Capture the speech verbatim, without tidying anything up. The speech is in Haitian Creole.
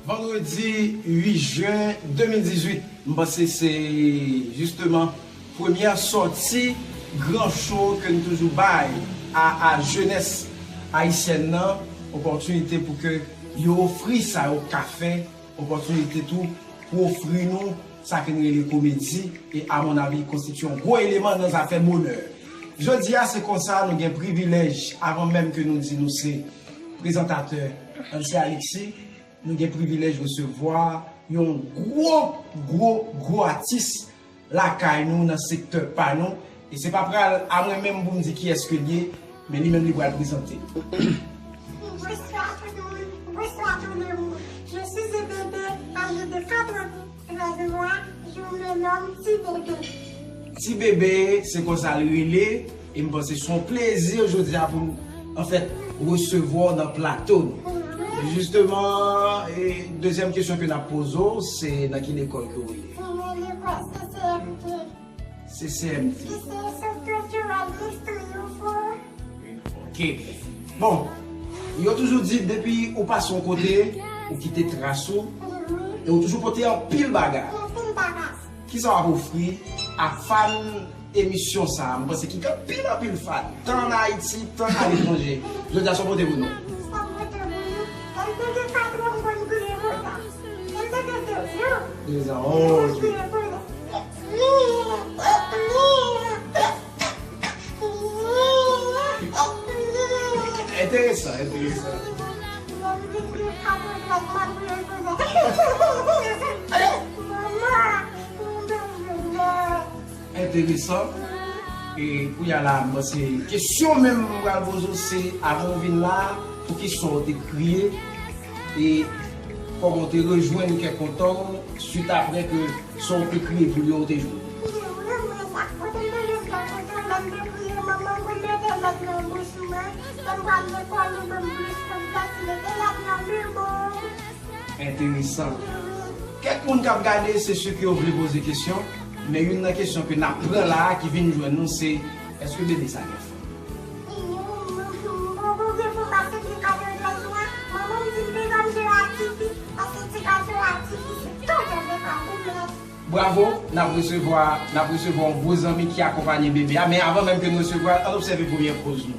Vandredi uit jen de mil dizuit, m panse se jisteman premyè sòti gran cho ke n toujou bay a, a jenès ayisyèn nan, opòtinite pou ke yo ofri sa yo ka fè, opòtinite tou pou ofri nou sa ke n rele komedi, e a mon avi konstitye yon gwo eleman nan zafè bonè. Jodi a se konsa nou gen privilèj, avan menm ke nou di nou se prezantatè Anse Alexis, nou gen privilèj resevwa yon gwo, gwo, gwo atis lakay nou nan sektè pa nou. E se pa pral a mwen menm pou m di kiyès ke l ye, men li menm li pral prezante. Bonsoir tout le monde, bonsoir tout le monde. Je suis un bébé âgé de quatre ans. Trèz mwa, je me nomme Ti Bébé. Ti Bébé, se konsa l rele, e m panse se yon plezi jodi a pou n, anfèt, resevwa w nan plato nou. Jisteman, e, dezyèm kesyon ke n ap poze w, se nan ki lekòl ke w ye? Mwen lekòl C C M T. C C M T. Ki se Centre Culturel Mixte Youth. Ok. Bon, yo toujou di depi ou pase yon kote, ou kite tras ou, e ou toujou pote anpil bagay. Anpil bagay. Kisa w ap ofri a fan emisyon sa a? M panse ki gen anpil, anpil fan, tan ann Ayiti, tan aletranje. Jodi a, sa w pote pou nou? Sa m pote pou nou? Lè m te gen kat an, m konn gouye konsa. Lè m te gen dezan. Dezan, oh, ok. Mwen gouye konsa. Enteresan, enteresan. Enteresan. E kounye a la, mwen se kesyon menm mwen pral poze w, se avan w vin la, poukisa w te kriye? E kòman w te rejwenn kè kontan w swit apre ke sa w te kriye pou yo te jwenn? Mwen, mwen, sa k pote m nan lespwa kontan lè m te kriye, manman m konn mete lèt nan bouch mwen, lè m pral lekòl, li ban m plis konfyans, mete lèt nan men mwen. Enteresan. Kèk moun k ap gade, se si ke yo vle poze kesyon, men youn nan kesyon ke n ap pran la a ki vin jwenn nou, se, èske bebe sa gen fanm? Mwen, mwen, mwen poko gen fanm, paske m gen katrevenn mwa, manman m di m te janm jere ak tifi, paske ti gason ak tifi se tout yon pepa konplèks. Bravo, n ap resevwa, n ap resevwa yon gwo zanmi ki akonpanye bebe a, men avan menm ke n resevwa l, ann obsève premyè poz nou.